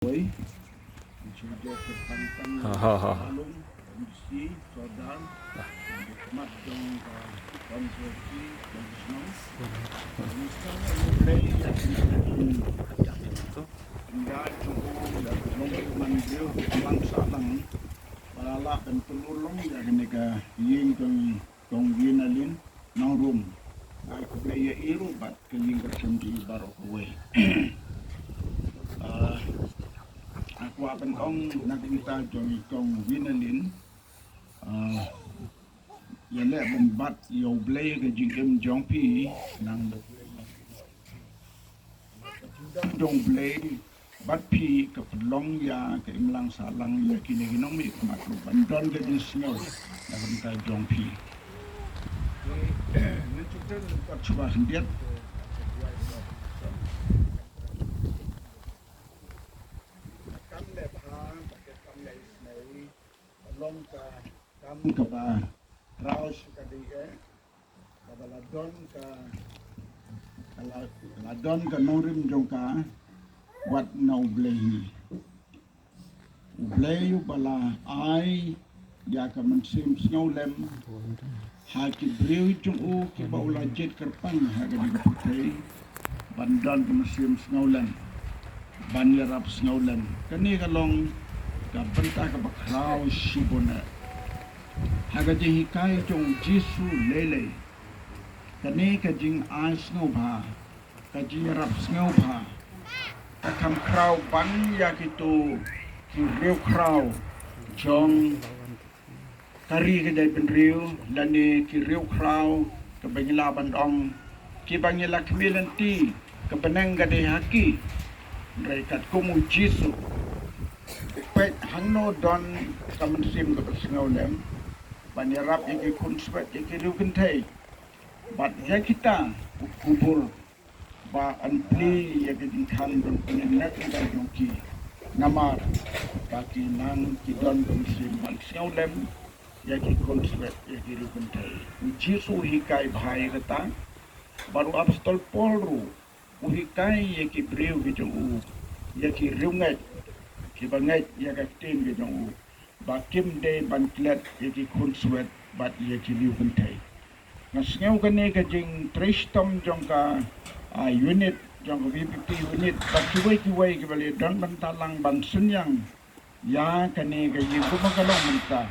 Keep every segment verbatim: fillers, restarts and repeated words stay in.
Wei, Soldier Kyrpang Tang, Ha, ha, ha. Malung, M D C, Sordar, Mat Dong, uh, Kong Soki, Kong Shnong. Kong Shnong, Kong Blei, ya, Kong Shnong. Ynda jong u, ya, Kong Blei, man, Blei, man, sa, lang. Ba la, ban, pelur, long, ya, kane ka, ïing, Kong, Kong Winalin, Nongrum. Ai, khublei ïa i ruh bad ka ïing ka sem jong i baroh kawei. Ah, ah, kwah ban ong na ka bynta jong i Kong Winalin. Ah, ïaleh ban bat ïa U Blei ka jingim jong phi nang jong Blei. Bad phi ka pynlong ïa ka imlang sahlang ïa kine ki nongmihkhmat ruh ban don ka jingsngew na ka bynta jong phi. Ngan shu kren lyngkot shuwa khyndiat. Kam leh bha bad kam leh isynei ka long ka kam kaba khraw shikatdei eh. Kaba la don ka, ka la, la don ka nongrim jong ka wat na U Blei. U Blei uba la ai ïa ka mynsiem sngewlem ha ki briew jong u kiba u la jied kyrpang ha ka jingpyrthei ban don ka mynsiem sngewlem, ban ïarap sngewlem. Kane ka long ka bynta kaba khraw shibun eh. Ha ka jinghikai jong U Jisu lei lei, kane ka jingai sngewbha, ka jingïarap sngewbha, ka kham khraw ban ïa kito ki riewkhraw jong ka ri ka jaitbynriew lane ki riewkhraw kaba ngi lah ban ong kiba ngi la khmih lynti ka bneng ka dei ha ki. Hynrei katkum U Jisu u peit hangno don ka mynsiem kaba sngewlem ban ïarap ïa ki khunswet ïa ki riewkynthei. Bad ïa kita u kubur ba yn plie ïa ka jingkhang jong ki, namar ba ki nang ki don ka mynsiem ban sngewlem ïa ki khunswet ïa ki riewkynthei. U Jisu u hikai bha ïa kata. Bad u Apostol Paul ruh u hikai ïa ki briew ki jong u, ïa ki riewngeit kiba ngeit ïa ka ktien ki jong u, ba kim dei ban klet ïa ki khunswet bad ïa ki riewkynthei. Nga sngew kane ka jingtrei shitom jong ka, ah, unit, jong ka VPP unit bad kiwei kiwei kiba la don bynta lang ban synñiang ïa kane ka ïing kumba ka long mynta.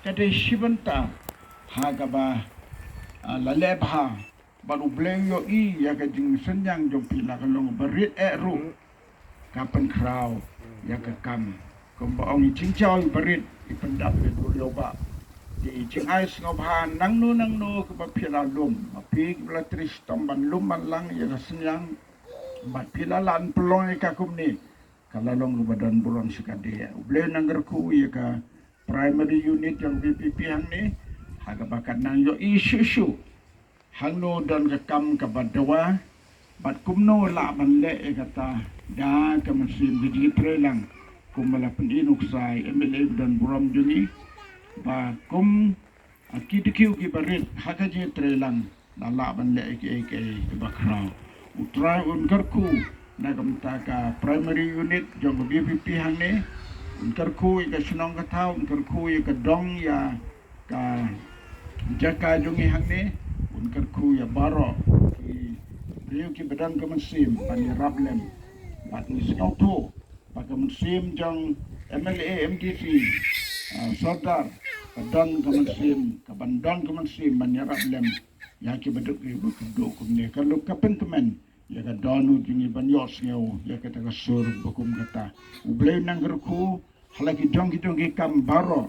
Ka dei shi bynta ha kaba, ah, la leh bha. Bad U Blei u ïohi ïa ka jingsynñiang jong phi, la ka long barit eh ruh ka pynkhraw ïa ka kam. Kumba ong, i jingjaw i barit i pyndap ïa u riewbah. Te i jingai sngewbha nangno nangno kaba phi la lum, ma phi kiba la trei shitom ban lum ban lang ïa ka synñiang, bad phi la lah ban pynlong ïa ka kumne, ka la long kaba don burom shikatdei. U Blei un nang kyrkhu ïa ka primary unit jong VPP hangne, ha kaba kan nang ïohi shuh shuh hangno don ka kam kaba dawa bad kumno lah ban leh ïa kata da ka mynsiem ka jingtrei lang, kumba la pyni u ksai MLA ba don burom jong ngi, ba kum, ah, ki dkhiew kiba rit ha ka jingtrei lang la lah ban leh ïa kiei kiei kiba khraw. U Trai un kyrkhu na ka bynta ka primary unit jong ka VPP hangne, un kyrkhu ïa ka shnong ka thaw, un kyrkhu ïa ka dong ïa ka jaka jong ngi hangne, un kyrkhu ïa baroh ki briew kiba don ka mynsiem ban ïarap lem. Bad ngi sngewthuh ba ka mynsiem jong MLA, MDC, ah, Sordar, ka don ka mynsiem, ka ban don ka mynsiem ban ïarap lem ïa kiba duk kiba kyrduh kumne. Ka long ka pynkmen ïa ka dohnud jong ngi ban ïohsngew ïa kata ka sur ba kum kata. U Blei un nang kyrkhu ha la ki jong ki jong ki kam baroh,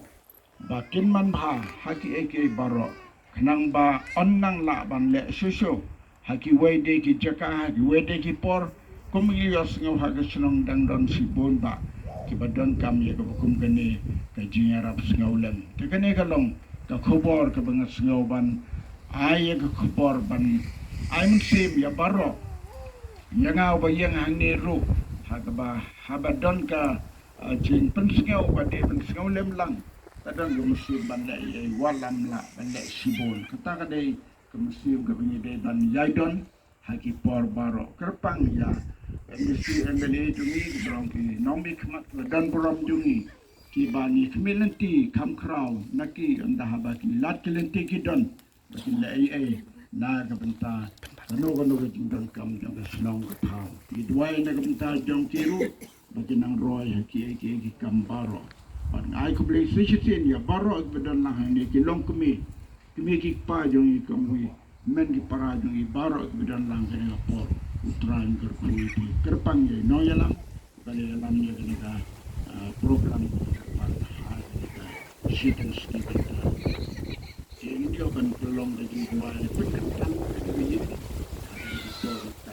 ba kin manbha ha kiei kiei baroh, khnang ba yn nang lah ban leh shuh shuh ha kiwei de ki jaka, ha kiwei de ki por. Kum ngi ïohsngew ha ka shnong dang don shibun bah kiba donkam ïa kaba kum kane ka jingïarap sngewlem. Te kane ka long ka khubor kaba nga sngew ban ai ïa ka khubor ban ai mynsiem ïa baroh. Ïa nga uba ïeng hangne ruh, ha kaba, haba don ka, ah, jingpynsngew ba dei pynsngew lem lang, ka don ka mynsiem ban leh ïa i wallam lah ban leh shibun. Kata ka dei ka mynsiem kaba ngi dei ban ïai don. ha ki por baroh. Kyrpang ïa M D C, M L A jong ngi, ki briew ki nongmihkhmat ba don burom jong ngi, kiba ngi khmih lynti kham khraw na ki, ynda haba ki lad ki lynti ki don ba kin leh ei ei na ka bynta kano kano ka jingdonkam jong ka shnong ka thaw. Ngi duwai na ka bynta jong ki ruh ba kin nang roi ha kiei kiei ki kam baroh. Bad nga ai khublei shisien ïa baroh kiba don lang hangne, ki longkmie, kmie ki kpa jong ngi, kong wi, men ki para jong ngi baroh kiba don lang kane ka por. U Trai un kyrkhu ïa phi. Kyrpang ïa i nongïalam ba la ïalam ïa kane ka, ah, program kaba la ha kane ka shiteng sngi mynta. Te ngin ïoh ban pynlong ka jingduwai, pynkyntang ka jingduwai.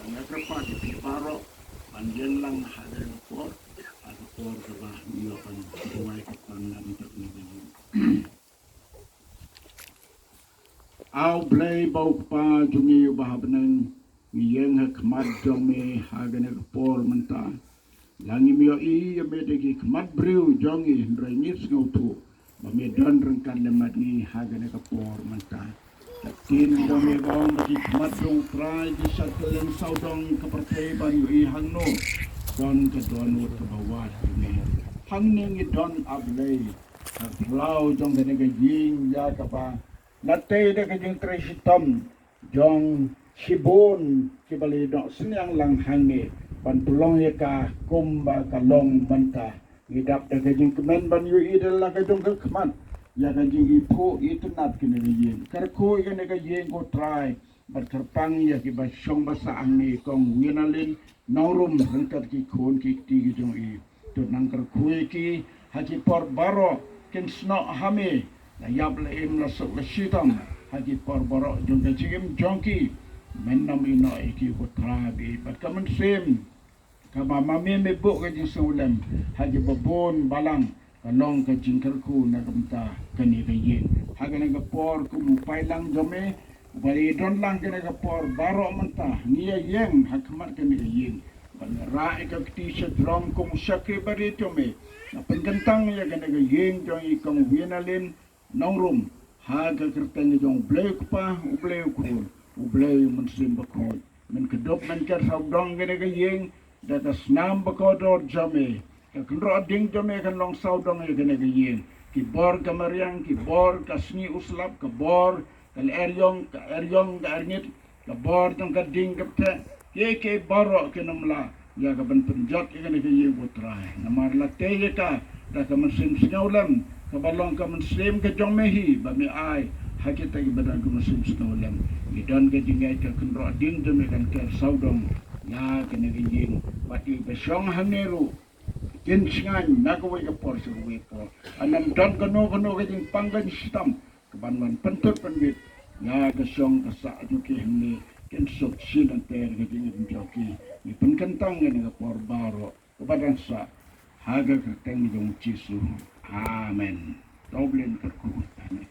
Nga kyrpad ïa phi baroh ban ïeng lang ha kane ka por, ha ka por kaba ngi ïoh ban duwai kyrpang na ka bynta kane ka jingduwai. A U Blei ba u Kpa jong ngi uba ha bneng, ngi ïeng ha khmat jong me ha kane ka por mynta. La ngim ïohi ïa me da ki khmat briew jong ngi, hynrei ngi sngewthuh ba me don ryngkat lem bad ngi ha kane ka por mynta. Ka ktien jong me ka ong ba ki khmat jong U Trai ki shah kylleng sawdong ka pyrthei ban ïohi hangno don ka dohnud kaba wad jong me. Hangne ngi don, A Blei, ha khlaw jong kane ka ïing ïa kaba la tei da ka jingtrei shitom jong shibun kiba la ïoh synñiang lang hangne ban pynlong ïa ka kumba ka long mynta. Ngi dap da ka jingkmen ban ïohi da la ka jong ka khmat ïa ka jingiphuh itynnad kane ka ïing. Kyrkhu ïa kane ka ïing, ko Trai, bad kyrpang ïa kiba shong ba sah hangne, kong Winalin Nongrum ryngkat ki khun ki kti ki jong i. To nang kyrkhu ïa ki ha ki por baroh kin snoh ha me, la ïap la im, la suk la shitom ha ki por baroh jong ka jingim jong ki. Men nym ïehnoh ïa ki, ko Trai, bad ka mynsiem kaba ma me me buh ka jingsngewlem ha kiba bun balang, ka long ka jingkyrkhu na ka bynta kane ka ïing. Ha kane ka por kum u paidlang jong me uba la ïadon lang kane ka por baroh mynta, ngi ïa ïeng ha khmat kane ka ïing ban rah ïa ka kti shajrong kum u shakri barit jong me. Nga pynkyntang ïa kane ka ïing jong i, kong Winalin Nongrum, ha ka kyrteng jong U Blei U Kpa, U Blei U Khun, U Blei U Mynsiem Bakhuid. Men kdup men ker sawdong kane ka ïing da ka snam ba kordor jong me. Ka kynroh ding jong me kan long sawdong ïa kane ka ïing. Ki bor ka mariang, ki bor ka sngi u slap, ka bor ka lyer ïong, ka er ïong, ka er ngit, ka bor jong ka ding ka pyrthei, kiei kiei baroh kin ym lah ïa ka ban pynjot ïa kane ka ïing, ko Trai. Namar la tei ïa ka da ka mynsiem sngewlem kaba long ka mynsiem ka jong me hi ba me ai ha kita kiba don ka mynsiem sngewlem. Ngi don ka jingngeit ka kynroh ding jong me kan ker sawdong ïa kane ka ïing, bad kiba shong hangne ruh kin shngaiñ na kawei ka por sha kawei ka por. Ym don kano kano ka jingpang ka jingshitom kaban wan pynthut pynbit ïa ka shong ka sah jong ki hangne, kin suk sien lynter ka jingim jong ki. Ngi pynkyntang ïa kane ka por baroh kaba dang sah ha ka kyrteng jong U Jisu. Amen. To U Blei un kyrkhu. Amen.